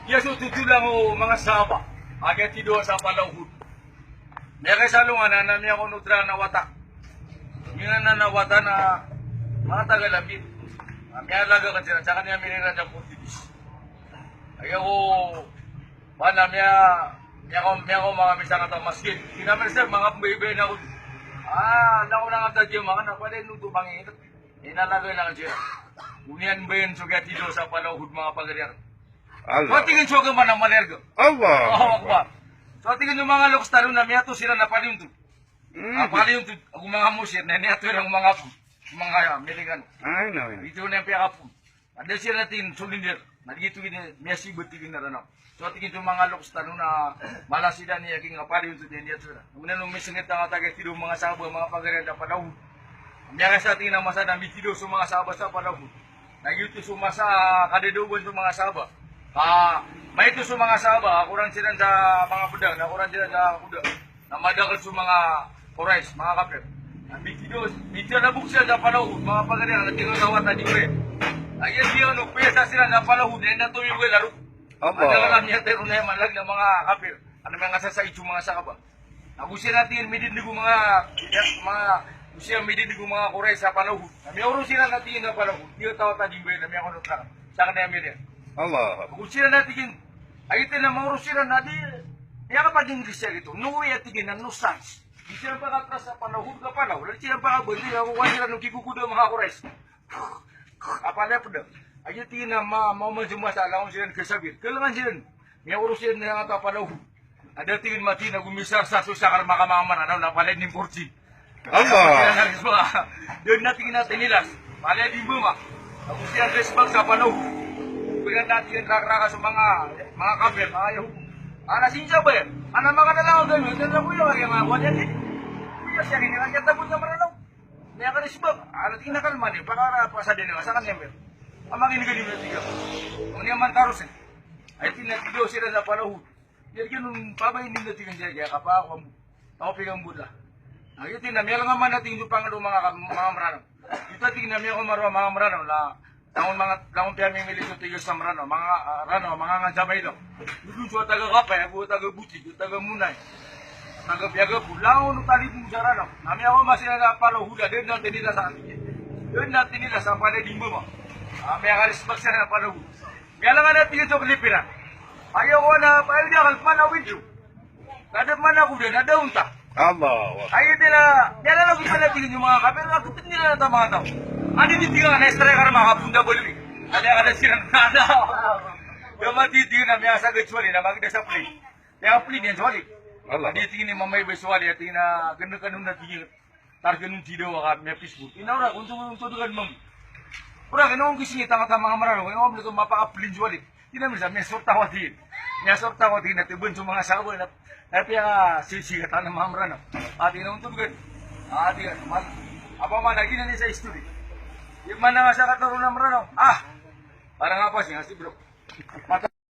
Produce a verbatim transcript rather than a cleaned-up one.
Iya so totolan o manga sahaba a kiyatidawa sa Pala Uhud. Miyakaisa alongan na, na miyakonotra na wata. Miyanan na wata na manga taga Lapid. Na miyalaga ka siran, saka niyan miniran sa Portugis. Aya ko, ba na miya, miyako, miyako manga misanga ta masgit. Kinamir sa manga pembaybay na ko. Ah, na ko na nga tadya manga na pala ino to mangingit. Inalaga lang siran. Oniyan ba iyan so kiyatidawa sa Pala Uhud, manga pagari akn. Allah. So tig iyan so agama na malarga. Allah. Allahu Akbar. So tig iyan so manga loks tano na miyato siran na paliyontod. Mm. Ah, paliyontod. Ago manga Muslim na niyato iran manga Hapon. Manga Amerikano. Ay, no, no. Ito na piyaka-Hapon. Ada siran na tig iyan solinder. Na giyoto tig iyan miyasibat tig iyan a Ranaw. So tig iyan so manga loks tano na mala siran iyan king a paliyontod iyan iyan so na. Oniyan o misengit a nga taga tido manga sahaba, manga pagari a Pala Uhud. Miyakaisa tig iyan a masa na mitido so manga sahaba sa Pala Uhud. Na giyoto so masa a kadadaoban so manga sahaba. Ka maito so manga sahaba, a korang siran sa manga pedang, na korang siran sa kuda. Na madakl so manga Quraysh, manga kafir. Na mitido, mitido na bok siran sa Pala Uhud, manga pagari a, na tig iyan a wata di bre. Aya di ano, piyasa siran sa Pala Uhud, na enda tomiyoga i laro. Allah. Anda ka na miyatero na iyan man lagid a manga kafir. Ano manga sasait so manga sahaba. Ago siran na tig iyan midindeg o manga, manga, ago siran midindeg o manga Quraysh sa Pala Uhud. Na miyaoro siran na tig iyan sa Pala Uhud. Di taw a tading ba iyan na miyakono tara. Sa kaniyan miriyan. Allah. Ago siran na tig iyan. Ay ito na maoro siran na di. Miyakapag-Ingris siran gito. No way a tig iyan na no chance. Di siran pakatras sa Pala Uhud ka Pala Uhud. Di siran pakabandi. Ago ka siran no kikukuda manga Quraysh. Apa na peda? Aya tig iyan a ma, ma, ma, ma, sa langon siran ka sabir. Kalangan siran. Miyaoro siran na nga ta Pala Uhud. Ada tig iyan mati na gomisar sa so sakar maka manga Mranaw na palaya di mporti. Allah. Siran na risbak. Dn na tig iyan a tinilas. Palaya di mbama. Ago siran risbak sa Pala Uhud. Pira na tig iyan rakraka so manga, manga kafir, manga Yahudi. Ana sinja ba iyan? Ana maka na langon dn, dn na kuya, wari nga, wari nga. Kuya siya ini, kaya tabot na Mranaw. Miyakarisbak, ana tig iyan a kalman iyan, pakara pasadn iyan, sa kaniyan miriyan. Amay ini gani na tig iyan. Oniyan man taros iyan. Ay tig iyan a tidawa siran sa Pala Uhud. Aya tig iyan on pabay ini na tig iyan siya, kaya kapa ako ambo. Ako piga ambo la. Aya tig iyan a miyalangan man a tig iyan so pangalo o manga, manga Mranaw. Ito a tig iyan a miyakomaro a manga Mranaw na Langon manga, langon piyamimili so tig iyan sa Mranaw, manga, ah, Ranaw, manga ngan sa Mailao. Dodon so taga Kapay, ago taga Botig, taga Monay, taga Piagapo, langon o talipon sa Ranaw. Na miyaoma siran sa Pala Uhud a da dn a tinilas a, da dn a tinilas a palaya di mbama. Ah, miyakarisbak siran sa Pala Uhud. Miyalangan a tig iyan so kalipiran. Aya ko na, paya da kalpan a window. Kada mana ko dn, ada onta. Allahu Akbar. Aya dn a, aya dn a lagid pn a tig iyan o manga kafir, a tig iran a manga taw. Anda i tig iyan a strike a manga Hapon da baloy. Anda, anda siran, anda. Da mati tig iyan a miyasagad so wali, na magda sa plane. Aya plane iyan so wali. Allah. Anda tig iyan a mamaybay so wali, tig iyan a ganda ka on a tig iyan. Targa on tidawa ka miyapisbot. Ina ora, onto, onto dn ka mambo. Ora, kna on kisingit a mata manga Mranaw, kna on mapaaplin so wali. Ina misa, miyasorta ko tig iyan. Miyasorta ko tig iyan, na tbn so manga sahaba na, na piyasisigat a manga Mranaw. A tig iyan, onto dn ka. A tig iyan, man, apa man lagi na ni sa history. Imananga sa katharo a Mranaw. Ah! Parang apa sii, nga si bro.